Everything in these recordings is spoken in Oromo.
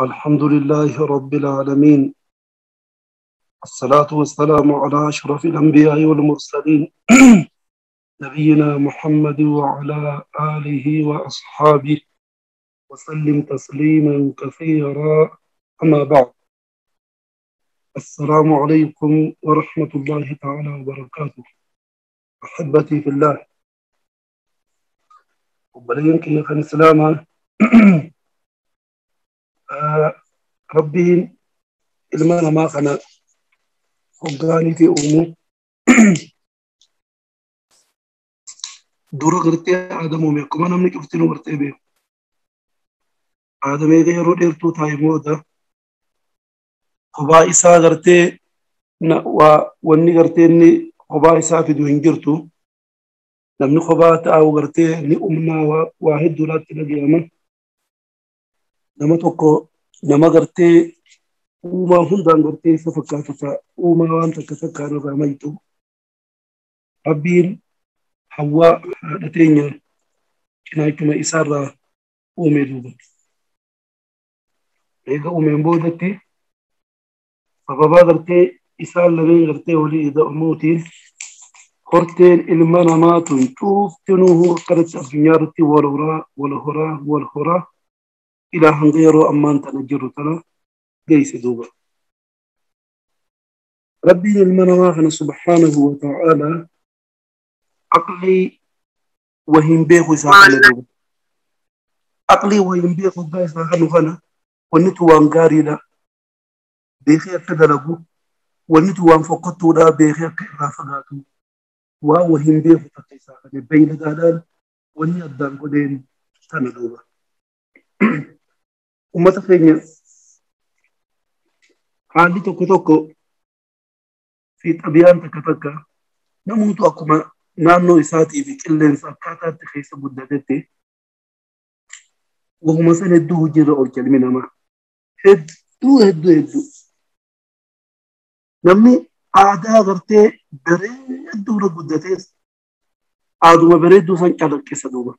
الحمد لله رب العالمين، الصلاة والسلام على أشرف الأنبياء والمرسلين نبينا محمد وعلى آله وأصحابه وسلم تسليما كثيرا. أما بعد، السلام عليكم ورحمة الله تعالى وبركاته. أحبتي في الله، وبلينك يا خان سلامة. ربين ilma namaa kana hoggaanii fi uumuu dura gartee Aadam uume. Akkuma namni cuftinuu gartee beeku, Aadam eega yeroo dheertuu taa'e booda kophaa isaa gartee wanni gartee inni kophaa isaa fidu hin jirtu. Namni kophaa taa'u gartee ni umnaa waa hedduudhaatti dhaga'ama. Nama tokko nama gartee uumaa hundaan gartee isa fakkaatu ta'a, uumaa waan takka takkaan irraa maytu. Rabbiin Hawwaa haadha teenya cinaachuma isaarraa uume duuba. Eega uumeen boodatti sababaa gartee isaan lameen gartee walii ida'amuutiin horteen ilma namaa tun cuuftinuu akkanatti addunyaa irratti wal horaa wal horaa wal horaa ilaa hanga yeroo ammaan tana jirru tana geesse duuba. Rabbiin ilma namaa kana subhaanahu wa ta'aalaa aqlii wahin beeku isaa kana duuba. Aqlii wahin beeku hoggaa isaa kanu kana wannitu waan gaariidha beekee akka dalagu, wannitu waan fokkottuudha beekee akka irraa fagaatu, waan wahin beeku takka isaa kana beeyladaadhaan wanni addaan godheen tana duuba. Ummata keenya haalli tokko tokko fi xabiyaan takka takka namoota akkuma naannoo isaatii fi qilleensa akkaataatti keessa guddatetti wahuma san hedduu hojiirra oolcha ilmi namaa. Hedduu hedduu hedduu. Namni aadaa gartee bareedduu irra guddatees aaduma bareedduu san calaqqisa duuba.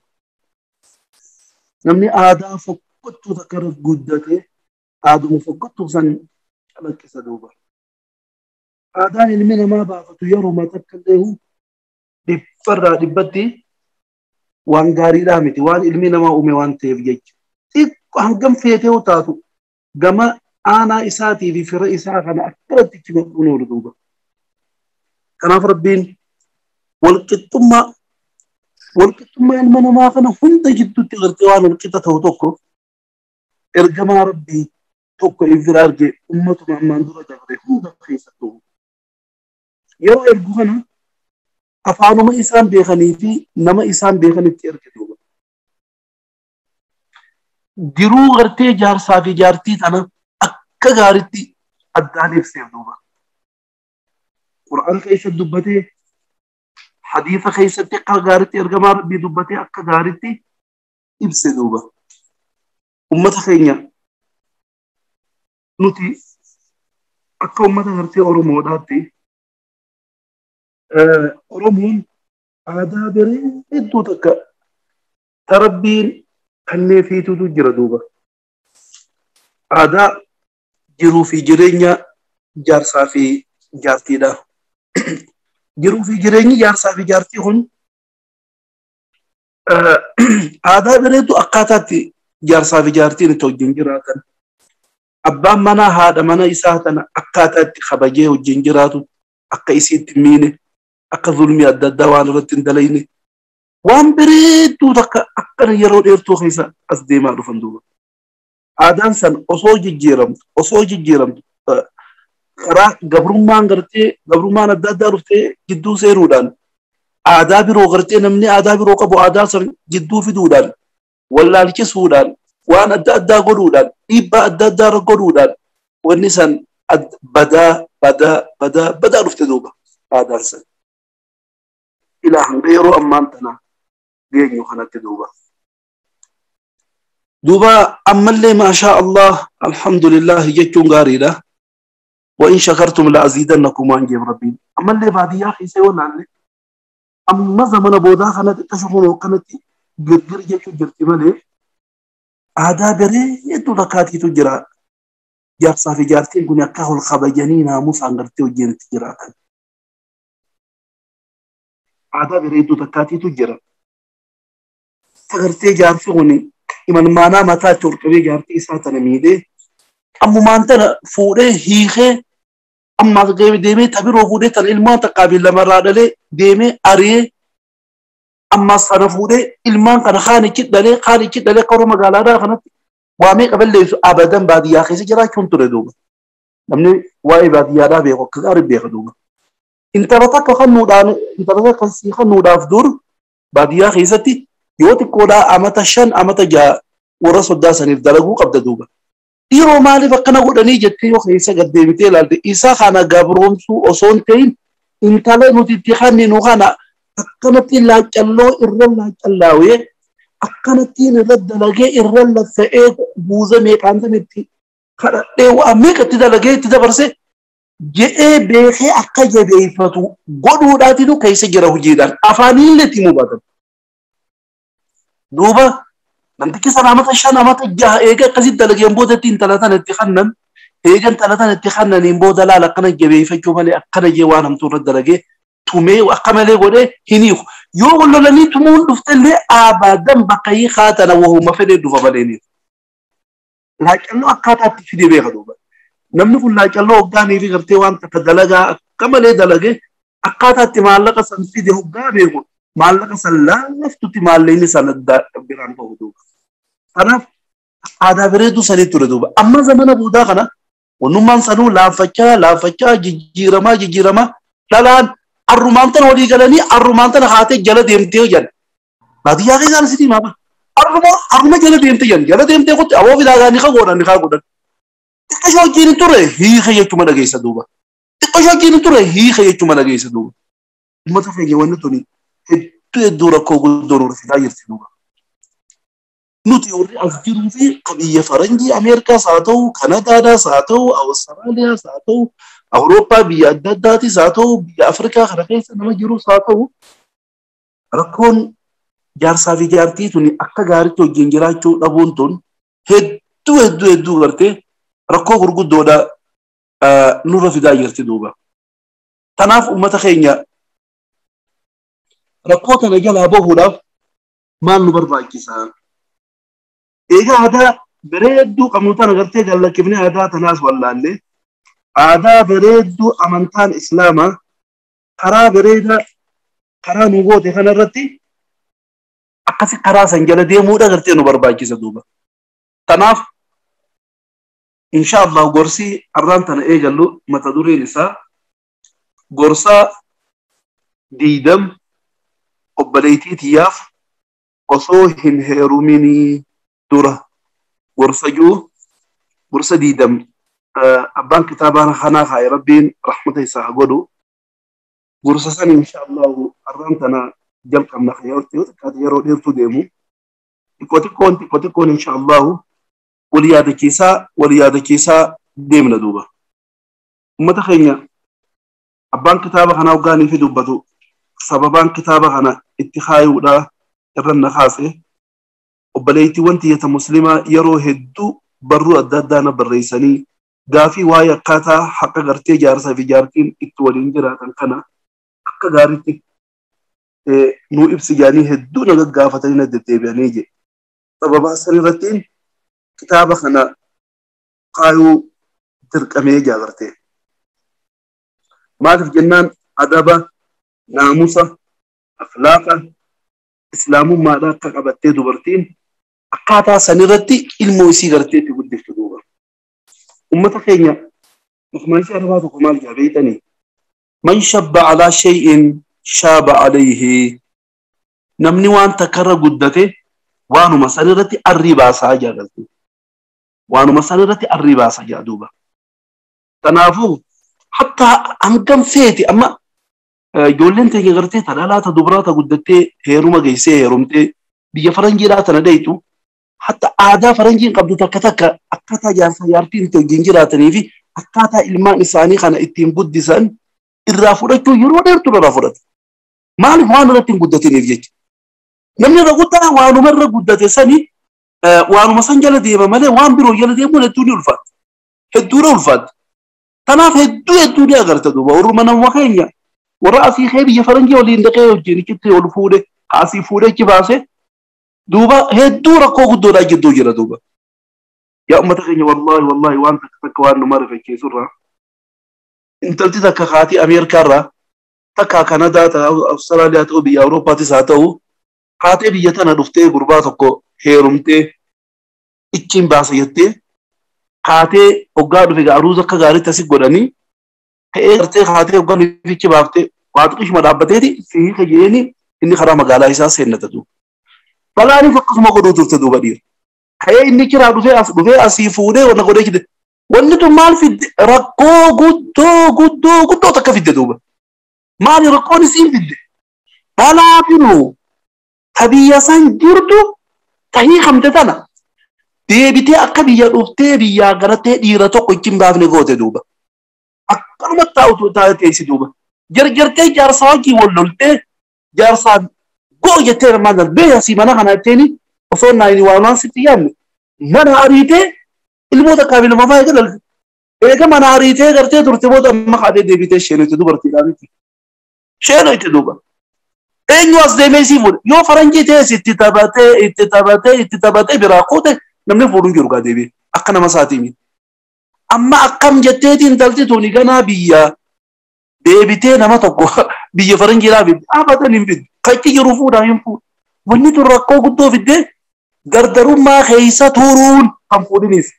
Namni aadaa fokkottuu takka irra guddatee aaduma fokkottuu san calaqqisa duuba. Aadaan ilmi namaa baafatu yeroo takka illee dhibbarraa dhibbatti waan gaariidhaa miti, waan ilmi namaa uume waan ta'eef jecha. Xiqqoo hangam feetee yoo taatu gama aanaa isaatii fi fira isaa kana akkanatti itti godhuun oolu duuba. Kanaaf Rabbiin walqixxummaa ilma namaa kana hunda gidduutti gartee waan walqixa ta'u tokko ergamaa Rabbii tokko ifira arge ummatuma ammaan dura dabre hunda keessattuu. Yeroo ergu kana afaanuma isaan beekanii fi nama isaan beekanitti erge duuba. Jiruu gartee jaarsaa fi jaartii tana akka gaariitti addaan ibseef duuba. Qura'aan keessa dubbatee, hadiisa keessatti akka gaariitti ergamaa Rabbii dubbatee akka gaariitti ibse duuba. Ummata keenya nuti akka ummata gartee Oromoodhaatti, Oromoon aadaa bareedduu takka ta Rabbiin kenneefiitutu jira duuba. Aadaa jiruu fi jireenya jaarsaa fi jaartiidha. Jiruu fi jireenyi jaarsaa fi jaartii kun aadaa bareedduu akkaataatti jaarsaa fi jaartiin itti wajjin jiraatan. Abbaan manaa haadha mana isaa tana akkaataatti kabajee wajjin jiraatu, akka isiitti hin miine, akka zulmii adda addaa waan irratti hin dalayne, waan bareedduu takka akkana yeroo dheertuu keessa as deemaa dhufan duuba. Aadaan san osoo jijjiiramtu karaa gabrummaan gartee gabrummaan adda addaa dhuftee jidduu seenuudhaan aadaa biroo gartee namni aadaa biroo qabu aadaa san jidduu fiduudhaan wallaalchisuudhaan waan adda addaa godhuudhaan dhiibbaa adda addaa irra godhuudhaan wanni san badaa badaa badaa badaa dhufte duuba aadaan san. Ilaa hanga yeroo ammaan tana geenyu kanatti duuba. Duuba ammallee maashaa Allah, alhamdulillah jechuun gaariidha. وإن شكرتم لأزيدنكم waan jeef Rabbiin. Ammallee baadiyyaa keessa yoo laalle amma zamana boodaa kanatti tashuun kanatti girgir jechuun jirti malee Aadaa bareedduu takkaatiitu jira. Jaarsaa fi jaartiin kun akka ol kabajanii naamusaan gartee wajjin itti jiraatan. Aadaa bareedduu takkaatiitu jira. Gartee jaarsi kun imalmaanaa mataa itti ol qabee jaartii isaa tana miidhee ammumaan tana fuudhee hiikee ammaas deemee tabiroo fuudhee tana ilmaan takkaa fi lamarraa dhalee deemee ari'ee ammaas sana fuudhee ilmaan kana kaan ichi dhalee akka warra magaalaadhaa kanatti waamee qaballeessu abadan baadiyyaa keessa jiraachuun ture duuba. Namni waa'ee baadiyyaadhaa beeku akka gaarii beeka duuba. Intala takka sii kennuudhaaf dur baadiyyaa keessatti yoo xiqqoodhaa amata 5 amata 6 warra soddaa saniif dalaguu qabda duuba. Dhiiroo maaliif akkana godhanii jettee yoo keessa gad deebitee ilaalte isa kana gabroomsuu osoo hin ta'in intala nuti itti kenninu kana akkanatti laaccalloo irra laaccallaawee akkanattiin irra dalagee irra laffa'ee buuza meeqaan itti kadhadhee waa meeqa itti dalagee itti dabarse je'ee beekee akka jabeeffatu godhuudhaatitu keessa jira hojiidhaan afaaniillee itti himuu baatan. Duuba namtichi sana amata 5 amata 6 eega akkasitti dalageen boodatti intala tana itti kennan eega intala tana itti kennaniin booda laala akkana jabeeffachuu malee akkana jee waan hamtuu irra dalagee tumee akka malee godhee hin hiiku. Yoo wal lolanii tumuun dhuftellee abadan bakka hiikaa tana wahuma fedhee dhufa malee ni. Laacalloo akkaataa itti fidee beeka duuba. Namni kun laacalloo hoggaanii fi gartee waan takka dalagaa akka malee dalagee akkaataa itti maallaqa san fide hoggaa beeku maallaqa san laaftutti maallaqni san biraan bahu duuba. Kanaaf aadaa bareedduu sanii ture duuba. Amma zamana boodaa kana wannummaan sanuu laaffachaa jijjiiramaa dhalaan arrumaan tana walii galanii arrumaan tana haatee jala deemtee jedhan. Baadiyyaa keessaan sitii maama. Arruma jala deemtee jedhan. Jala deemtee kutti aboo fidaa ni godhan ni godhan. Xiqqashoo wajjin ture hiika jechuma dhageessa duuba. Xiqqashoo wajjin ture hiika jechuma dhageessa duuba. Uummata keenya wanni tuni hedduu hedduu rakkoo guddoo nurra fidaa jirti duuba. Nuti warri as jiruu fi biyya faranjii Ameerikaas haa ta'u, Kanadaadhaas haa ta'u, Awustiraaliyaas haa ta'u, Awurooppaa biyya adda addaatis haa ta'u, biyya Afrikaa kana keessa nama jirus haa ta'u, rakkoon jaarsaa fi jaartii tuni akka gaariitti wajjin jiraachuu dhabuun tun hedduu hedduu hedduu gartee rakkoo gurguddoodha nurra fidaa jirti duuba. Kanaaf uummata keenya rakkoo tana jalaa bahuudhaaf maal nu barbaachisaa? Egaa aadaa bareedduu qabnu tana gartee gallakkifnee aadaa tanaas wallaallee aadaa bareedduu amantaan islaamaa karaa bareedaa karaa nu goote kanarratti akkasi karaa san jala deemuudha gartee nu barbaachisa duuba. Kanaaf insha Allah gorsi arraan tana eegallu mata dureen isaa gorsa 20 obboleettii tiyyaaf osoo hin heeruminii dura gorsa jiru gorsa 20 abbaan kitaabaa kanaa haa rabbiin rahmata isaa haa godhu gorsa san insha Allah arraan tana jalqabna yoo xiqqaate yeroo dheertuu deemu xiqqoo xiqqoon insha Allah wal yaadachiisaa deemna duuba. Uummata keenya abbaan kitaaba kanaa hoggaanii fi dubbatu sababaan kitaaba kana itti kaayuudhaa irra na kaase obboleettiiwwan tiyyata musliimaa yeroo hedduu barruu adda addaa na barreessanii gaafii waa'ee akkaataa haqa gartee jaarsaa fi jaartiin itti waliin jiraatan kana akka gaariitti nuu ibsi jaanii hedduu na gaggaafatanii na deddeebi'anii jedhe. Sababaa san irratti kitaaba kana kaayuu dirqamee jaagartee. Maaliif jennaan adaba, naamusa, akhlaaqa islaamummaadhaa akka qabattee dubartiin akkaataa san irratti ilmoo isii gartee itti guddiftu duuba. Uummata keenya maqmaansi arabaa tokko maal jaa beeytanii? Man shabba alaa shay'in shaaba alayhi. Namni waan takkarra guddate waanuma san irratti arrii baasaa jaagaltu. Waanuma san irratti arrii baasaa jaa duuba. Kanaafuu hatta hangam feeti amma ijoolleen teenya gartee ta dhalaa ta dubaraa ta guddattee heeruma geessee heerumtee biyya faranjiidhaa tana dheeytu hatta aadaa faranjiin qabdu takka takka akkaataa jaarsa jaartiin itti wajjin jiraatanii fi akkaataa ilmaan isaanii kana ittiin guddisan irraa fudhachuu yeroo dheertuu irraa fudhatu. Maaliif waan irratti hin guddatiniif jecha. Namni irra guddaa waanuma irra guddate sani Waanuma san jala deema malee waan biroo jala deemuun hedduu ni ulfaata. Hedduudha ulfaata. Kanaaf hedduu hedduu ni agarta duuba. Warruma nama keenya warra asii kee biyya faranjii waliin dhaqee wajjin itti ol fuudhe asii fuudhee achi baase duuba hedduu rakkoo guddoodhaa jidduu jira duuba. Yaa uummata keenya wallaahi wallaahi waan takka takka waan nu marifachiisurraa. Intalti takka kaatii Ameerikaarraa takka Kanadaa ta'u Awustiraaliyaa ta'u biyya Awurooppaatis haa ta'u haatee biyya tana dhuftee gurbaa tokko heerumtee ichiin baasa jettee haatee hoggaa dhufe aruuza akka gaariitti asii godhanii ka'ee gartee haatee hoggaa ichi baaftee waa xiqqishuma dhaabbateeti fiiga jeeni inni karaa magaalaa isaa seennata duuba. Balaanis akkasuma godhuu turte duuba dhiira. Ka'ee inni kiraa dhufee as dhufee asii fuudhee wanna godhee jide. Wanni tun maal fidde rakkoo guddoo guddoo guddoo takka fidde duuba. Maali rakkoon isiin fidde? Balaa finuu ta biyya san jirtu ta hiikamte tana deebitee akka biyya dhuftee biyyaa garatee dhiira tokko ichi hin baafne goote duuba. Akkanuma taa'utu teessi duuba. Jarjartee jaarsaa wajjin wal loltee jaarsaan goo jettee namaan darbee asii mana kana jetteeni osoo naayini waan waan sitti yaadne mana ariitee ilmoo takkaa fi lama fa'aa eega dhalte. Eega mana ariitee gartee turte booda amma kaatee deebitee sheenoyte dubartiidhaa miti. Sheenoyte duuba. Eenyu as deemee sii fuudhe yoo faranjii ta'es itti taphatee itti taphatee itti taphatee biraa kuute namni fuudhuun jiru gaa deebi'e akka nama isaatii miti. Amma akkam jetteeti intalti tuni ganaa biyya deebitee nama tokko biyya faranjiidhaa fidde abadan hin fiddu. Kachi jiru fuudhaa hin fuudhu. Wanni tun rakkoo guddoo fiddee gardarummaa keessa turuun kan fuudhiniif.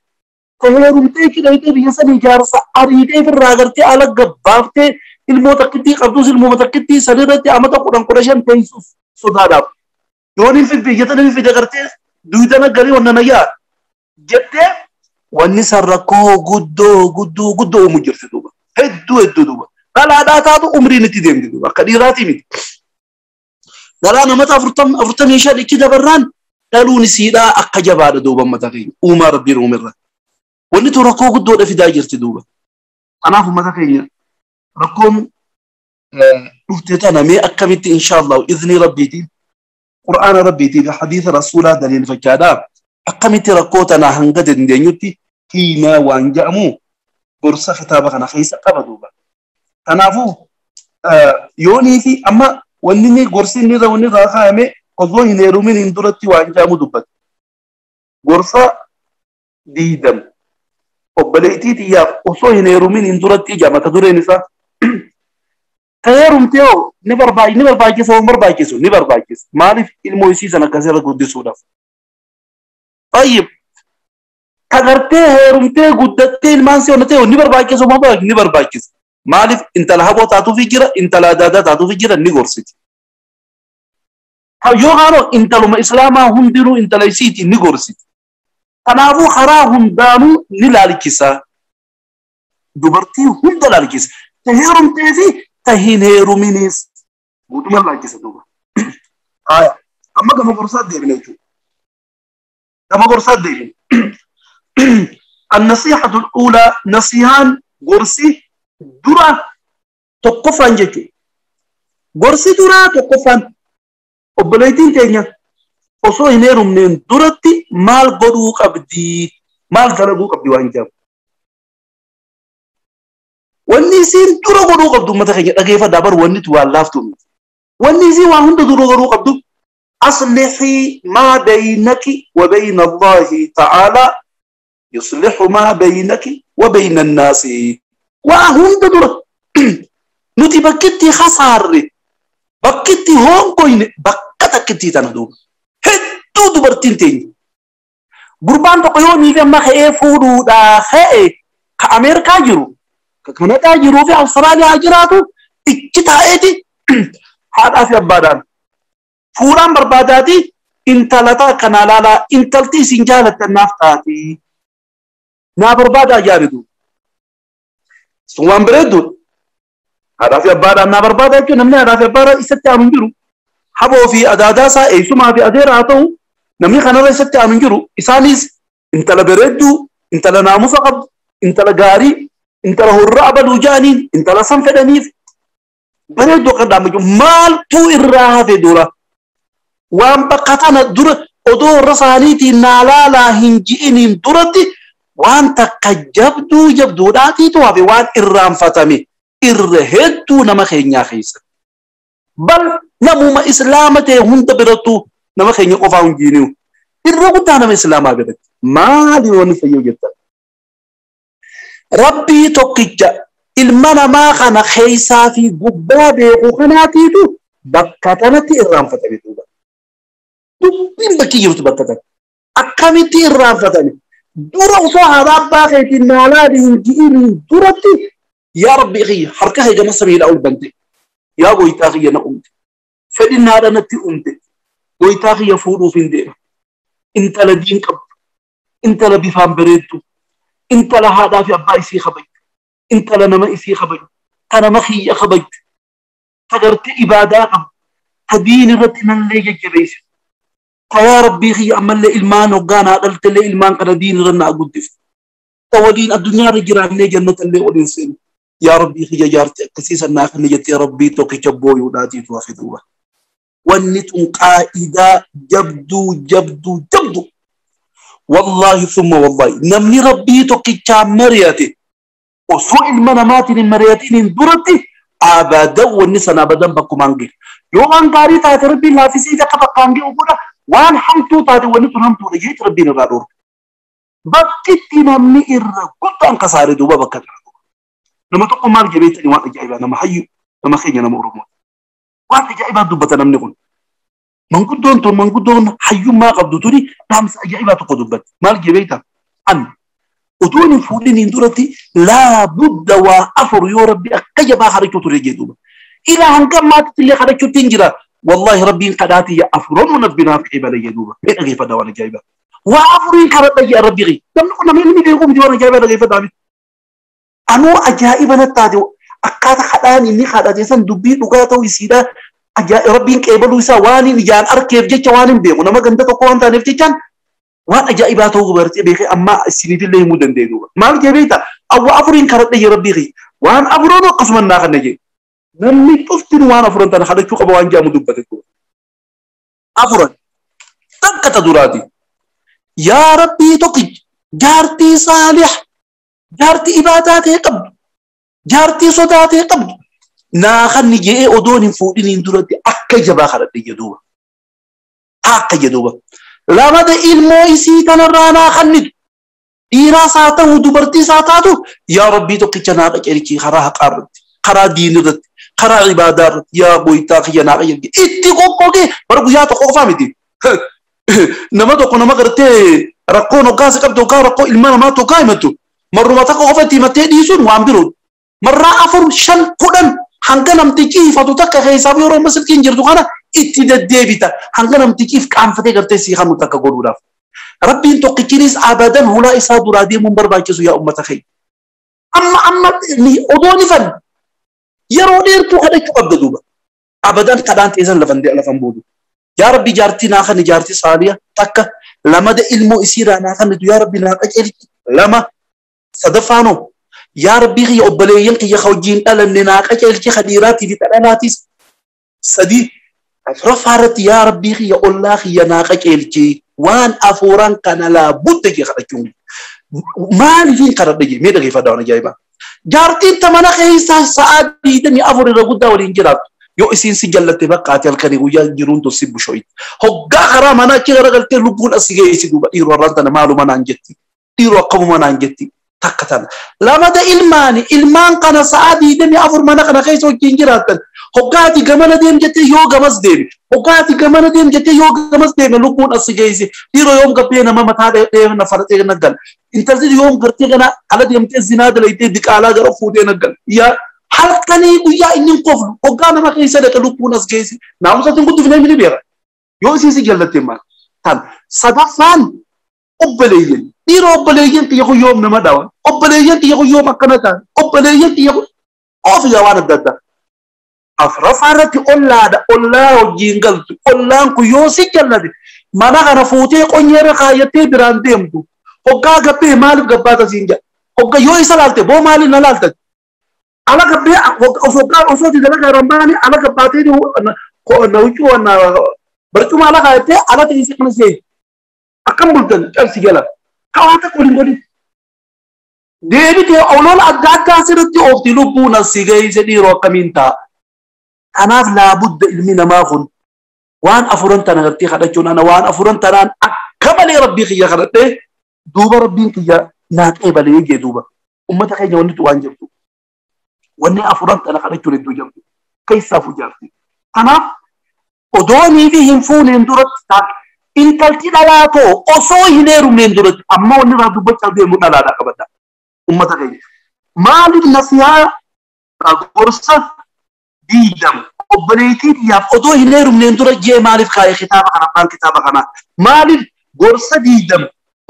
Heerumtee kidhayitee biyya sanii jaarsa ariitee firraa gartee ala gabbaaftee ilmoo takkittii qabdus ilmoo takkittii sanirratti amata 10 15 teessuuf sodaadhaaf. Yoon hin fidde biyya tana hin fide gartee duudana galii wanna nayyaa jettee wanni san rakkoo guddoo guddoo guddoo uumu jirti duuba. Hedduu hedduu duuba. Dhalaadhaa taatu umriin itti deemti duuba. Akka dhiiraatii miti. Dhalaa namata 45 ichi dabarraan dhaluun isiidhaa akka jabaadha duuba uummata keenya. Uumaa rabbiin uumerra. Wanni tun rakkoo guddoodha fidaa jirti duuba. Kanaaf uummata keenya rakkoon dhufte tana mee akkamitti inshaallahu iznii rabbiitiin qur'aana rabbiitiin fi hadiisa rasuulaa daliilfachaadhaa akkamitti rakkoo tana hanga dandeenyutti hiinaa waan jedhamu gorsa kitaaba kana keessa qaba duuba. Kanaafuu yoonii fi amma wanni inni gorsi inni irra wanni irraa kaayame osoo hin heerumin hin duratti waan jedhamu dubbate. Gorsa 20 obboleettii xiyyaaf osoo hin heerumin hin duratti ija mata dureen isaa. Ta heerumtee hoo ni barbaachisa hoo barbaachisu ni barbaachisa. Maaliif ilmoo isii sana akkasirra guddisuudhaaf. Tayyib ta gartee heerumtee guddattee ilmaan si onnatee ni barbaachisu moo ni barbaachisa. Maaliif intala haboo taatuufi jira intala adaadaa taatuufi jira ni gorsiti. Yoo haanoo intaluma islaamaa hundinuu intala isiiti ni gorsiti. Kanaafuu karaa hundaanuu ni laalchisa. Dubartii hunda laalchisa. Ta heerumtee fi ta hin heeruminis guutummaa laalchisa duuba. Amma gama gorsaa deebine jechuudha. Gama gorsaa deebine. النصيحة الأولى نصيحان gorsi dura tokkoffaan jechuudha. Gorsi duraa tokkoffaan obboleettiin teenya osoo hin heerumneen duratti maal godhuu qabdi? Maal dalaguu qabdi waan jedhamu. Wanni isiin dura godhuu qabdu uummata keenya dhageeffadhaa bar wanni tu waan laaftu miti. Wanni isiin waan hunda dura godhuu qabdu aslihii maa baynaki wa bayna Allaahi ta'aalaa yuslihu maa baynaki wa bayna annaasi. Waa hunda dura nuti bakkitti hasaarre bakkitti hongoyne bakka takkitti tana duuba. Hedduu dubartiin teenya. Gurbaan tokko yoo niif amma ka'ee fuudhuudhaa ka'e ka Ameerikaa jiru ka Kanadaa jiruu fi Awustiraaliyaa jiraatu ichi taa'eeti haadhaa fi abbaadhaan fuudhaan barbaadaati intala takka naa laalaa intalti isin jaalattan naaf taati naa barbaadaa jaalitu. Sun waan bareedduudha. Haadhaa fi abbaadhaan naa barbaadaa jechuun namni haadhaa fi abbaadhaan isatti aanu hin jiru. Haboo fi adaadaa isaa eessumaa fi adeera haa ta'u namni kanarra isatti aanu hin jiru. Isaanis intala bareedduu, intala naamusa qabdu, intala gaarii, intala horraa abaluu jaaniin, intala san fedhaniif bareedduu akka dhaammachuu maaltu irraa hafe dura? Waan bakka tana dura Odoo warra isaaniitiin naa laalaa hin ji'iniin duratti waan takka jabduu jabduudhaatiitu hafe waan irraanfatame irra hedduu nama keenyaa keessa. Bal namuma islaama ta'e hunda birattuu nama keenya qofaa hin jiiniu. Irra guddaa nama islaamaa biratti. Maali wanni fayyoo jettan? Rabbii tokkicha ilma namaa kana keessaa fi gubbaa beeku kanaatiitu bakka kanatti irraanfatame duuba. Dubbiin bakki jirtu bakka kana. Akkamitti irraanfatame? Dura osoo haadha abbaa keetiin naalaadhi hin ji'iniin duratti yaa Rabbii kiyya harka kee gama samiidhaa ol bante. Yaa goytaa kiyya na uumte. Fedhin haadha natti uumte. Goytaa kiyya fuudhuuf hin deema. Intala diin qabdu. Intala bifaan bareeddu. Intala haadhaa fi abbaa isii kabaju. Intala nama isii kabaju. Ta nama kiyya kabaju. Ta gartee ibaadaa qabdu. Ta diin irratti nallee jajjabeessitu. Ta yaa Rabbii kiyya ammallee ilmaan hoggaa naa dhaltellee ilmaan kana diin irra naa guddiftu. Ta waliin addunyaa irra jiraannee jannatallee waliin seenu. Yaa Rabbii kiyya jaartii akkasii sannaa kana jettee Rabbii tokkicha booyuudhaatiitu hafe duuba. Wanni tun qaa'idaa jabduu jabduu jabdu. Wallaahi summa wallaahi namni Rabbii tokkichaa mari'ate osoo ilma namaatiin hin mari'atiin duratti abadan wanni sana abadan bakkumaan gahe. Yoo waan gaarii taate Rabbiin laaffisee akka bakkaan gahu godha. Waan hamtuu taate wanni tun hamtuudha jeetti Rabbiin irraa dhoorga. Bakkitti namni irra guddaan kasaare duuba bakka kana. Nama tokko maal jabeessanii waan ajaa'ibaa nama hayyu nama keenya nama Oromoo. Waan ajaa'ibaa dubbata namni kun. Manguddoon tun manguddoon hayyummaa qabdu tuni dhaamsa ajaa'ibaa tokko dubbatti. Maal jabeessa? An utuun hin fuudhiniin duratti laa budda waa afur yoo Rabbi akka jabaa kadhachuu ture jedhuuba. Ilaa hanga ammaatitti illee kadhachuutti hin jira. Wallaahi Rabbiin kadhaatii afuroon nabbi naaf qeebala jedhuuba. Mee dhageeffadha waan ajaa'ibaa. Waa afuriin kadhadha jedha Rabbi. Namni kun namni inni beeku miti waan ajaa'ibaa dhageeffadhaa miti. Anuu ajaa'iba natti taate akkaataa kadhaan inni kadhate san dubbii dhugaa ta'uu isiidha. Rabbiin qeebaluu isaa waan hin ijaan arkeef jecha waan hin beeku nama ganda tokko waan taaneef jechaan waan ajaa'ibaa ta'uu bartee beekee amma isiniifillee himuu dandeenyu. Maal jee beektaa? Awwa afuriin kadhadhe jee Rabbii kiyya. Waan afuroon akkasuma naa kanna jee. Namni cuftin waan afuran tana kadhachuu qaba waan jedhamu dubbate. Afuran takka ta duraati. Yaa Rabbii tokkicha jaartii saalih jaartii ibaadaa ta'e qabdu jaartii sodaa ta'e qabdu naa kanni je'ee odoon hin fuudhiniin duratti akka jabaa kadhadhe jedhuuba. Akka jedhuuba. Lamada ilmoo isii kanarraa naa kannitu dhiiraas haa ta'u dubartiis haa taatu yaa Rabbii tokkicha naa qajeelchi karaa haqaa irratti karaa diinii irratti karaa ibaadaa irratti yaa goytaa kiyya naa qajeelchi itti qoqqoogee bara guyyaa tokko qofaa miti. Nama tokko nama gartee rakkoon hoggaa si qabdu hoggaa rakkoo ilma namaa tokko himattu marruma takka qofa itti himattee dhiisuun waan biroo marraa 4 5 10 hanga namtichi hifatu takka keessaaf yeroo amma silkiin jirtu kana itti deddeebita hanga namtichiif qaanfatee gartee sii kanu takka godhuudhaaf. Rabbiin tokkichinis abadan hulaa isaa duraa deemuun barbaachisu yaa uummata keenya. Amma amma odoo ni fanni yeroo dheertuu kadhachuu qabda duuba. Abadan kadhaan teessan lafan boodu. Yaa Rabbi jaartii naa kan jaartii saaliya takka lamada ilmoo isiirraa naa kan yaa Rabbi naa qajeelchi lama sadaffaanoo yaa Rabbii kiyya obboleeyyan kiyya wajjin dhalanne naa qajeelchi hadiiraatii fi dhadhalaatis sadii afuraffaa irratti yaa Rabbii kiyya ollaa kiyya naa qajeelchi waan afuran kana laa budda jee kadhachuun maaliifin kadhadha jee mee dhageeffadhaa waan ajaa'ibaa. Jaartiin tamana keessaa sa'a 24 irra guddaa waliin jiraattu. Yoo isiin si jallatte bakka ati halkanii guyyaa jiruun tun si bushoyti. Hoggaa karaa manaa achi garagaltee lubbuun as geessi duuba dhiiroo har'aan tana maaluma naan jetti. Dhiiroo akkamuma naan jetti. Takka tana. Lamada ilmaani ilmaan kana sa'a 24 mana kana keessa wajjin jiraattan. Hoggaa ati gamana deem jettee yoo gamas deeme. Hoggaa ati gamana deem jettee yoo gamas deeme lubbuun as geessi. Dhiiroo yoom gabbee nama mataa dheedhee na faratee na gal. Intalli yoom gartee kana ala deemtee zinaa dalaytee diqaalaa gara fuutee na gal. Yaa halkanii guyyaa inni hin koflu hoggaa nama keessa dhaqe lubbuun as geessi. Naamusa guddifnee mini beeka. Yoo isiin si jallatte maal? Tan sadaffaan obboleeyyan. Dhiiroo obboleeyyan kiyya kun yoom nama dhawan? Obboleeyyan kiyya kun yoom akkana ta'an? Obboleeyyan kiyya kun oofiyaa waan adda addaa. Afuraffaa irratti ollaadha. Ollaa wajjin galtu. Ollaan kun yoo si jallate mana kana fuutee qonyeerra kaayyattee biraan deemtu. Hoggaa gabbee maaliif gabbaata siin jedha? Hoggaa yoo isa laalte boo maaliif na laalta? Ala gabbee hoggaa osoo dalagaa irra baane ala gabbaatee na huccuu barcuma ala kaayattee ala teessee kana seeti. Akkam bultan cabsi jala. Kawaata waliin godhin. Deebitee olola adda addaa asirratti oofti lubbuun asii geesse dhiiroo akkamiin ta'a. Kanaaf laabudda ilmi namaa kun waan afuran tana gartee kadhachuun ana waan afuran tanaan akka malee rabbii kiyya kadhadhee duuba rabbiin kiyya naa qeebalee jee duuba. Ummata keenya wanni waan jirtu. Wanni afuran tana kadhachuun hedduu jirtu. Keessaafuu jaarti. Kanaaf odoonii fi hin fuuneen duratti taate intalti dhalaa too osoo hin heerumneen duratti amma wanni irraa dubbachaa deemu dhalaadhaa qabadha. Ummata keenya. Maaliif nasihaa gorsa diidam obboleettii biyyaaf odoo hin heerumneen dura jee maaliif kaa'e kitaaba kana abbaan kitaaba kanaa? Maaliif gorsa diidam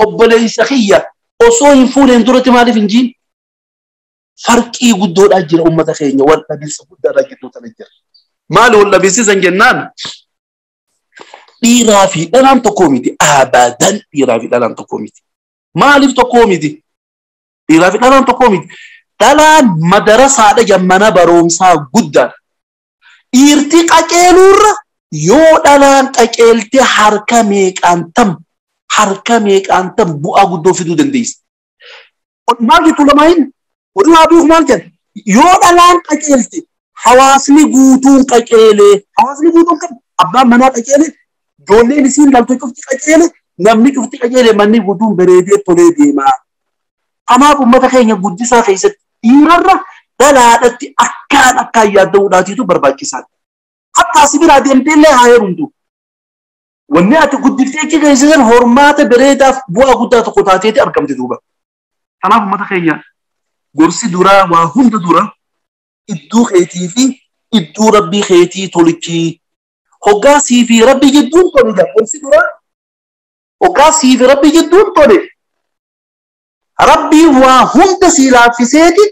obboleessa kiyya osoo hin fuuneen duratti maaliif hin jiin? Farqii guddoodhaa jira ummata keenya wal dhabiinsa guddaadhaa gidduu tana jira. Maali wal dhabiinsisan jennaan? Dhiiraa fi dhalaan tokkoo miti. Abadan dhiiraa fi dhalaan tokkoo miti. Maaliif tokkoo miti? Dhiiraa fi dhalaan tokkoo miti. Dhalaan madarasaadha jammana barumsaa guddaadha. Dhiirti qaceeluurra yoo dhalaan qaceelte harka meeqaan tam bu'aa guddoo fiduu dandeessi. Maal jettu lamaayin? Oduu haa beeku maal jedhan? Yoo dhalaan qaceelte hawaasni guutuun qaceelee hawaasni guutuun kan abbaan manaa qaceelee ijoolleen isiin dhaltu cufti qaceele namni cufti qaceele manni guutuun bareedee tolee deema. Kanaaf uummata keenya guddisaa keessatti dhiirarra dhalaadhatti akkaan akkaan yaadda'uudhaatiitu barbaachisaadha. Hatta asi biraa deemtee illee haa heerumtu. Wanni ati guddiftee achi geessisan hormaata bareedaaf bu'aa guddaa tokko taateeti argamte duuba. Kanaaf uummata keenya gorsi duraa waa hunda dura iddoo keetii fi iddoo rabbii keetii tolchii. Hoggaa sii fi rabbi jidduun tole gorsi duraa. Hoggaa sii fi rabbi jidduun tole. Rabbii waa hunda sii laaffiseeti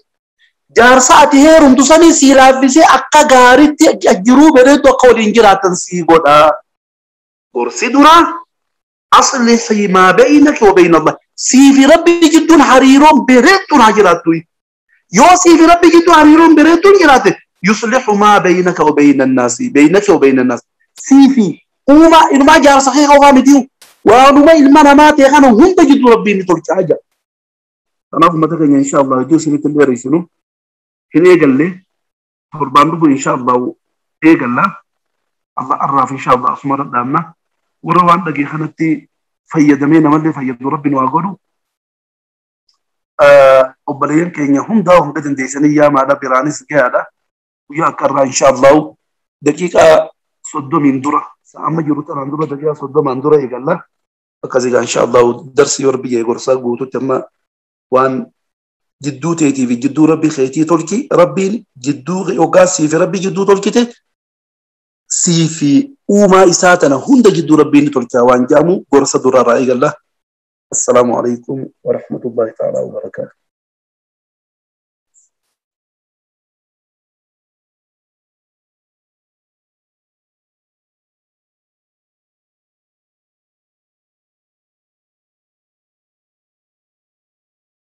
jaarsa ati heerumtu sanii sii laaffisee akka gaariitti jiruu bareedu akka waliin jiraatan sii godha. Gorsi duraa asli maa baynaka wa bayna Allah. Sii fi rabbi jidduun hariiroon bareedduun haa jiraattu. Yoo sii fi rabbi jidduun hariiroon bareedduun jiraate yuslihu maa baynaka wa bayna annaasi baynaka wa bayna annaas. Sii fi uumaa ilmaa jaarsa kee qofaa miti waanuma ilma namaa ta'e kana hunda jidduu rabbiin ni tolcha jira. Kanaaf uummata keenya insha Allah iddoo isinitti illee dheeresinu hin eegalle torbaan dhufu insha Allah eegalla. Allah arraaf insha Allah asuma dhadhaabna. Warra waan dhagee kanatti fayyadamee namallee fayyadu rabbiin waa godhu. Obboleeyyan keenya hundaa hanga dandeessanii yaamaadha biraanis gahaadha. Guyyaa akka irraa insha Allah daqiiqaa 30 dura amma jiru tanaan dura daqiiqaa 30 dura eegalla. Akkasii insha Allah darsii warra biyya gorsaa guututti amma waan jidduu teetii fi jidduu rabbii keetii tolchi rabbiin jidduu yookaan sii fi rabbii jidduu tolchite sii fi uumaa isaa tana hunda jidduu rabbiin ni tolcha waan jedhamu gorsa duraarraa eegalla. Assalaamu alaikum wa rahmatullahi ta'ala wa barakaatuh.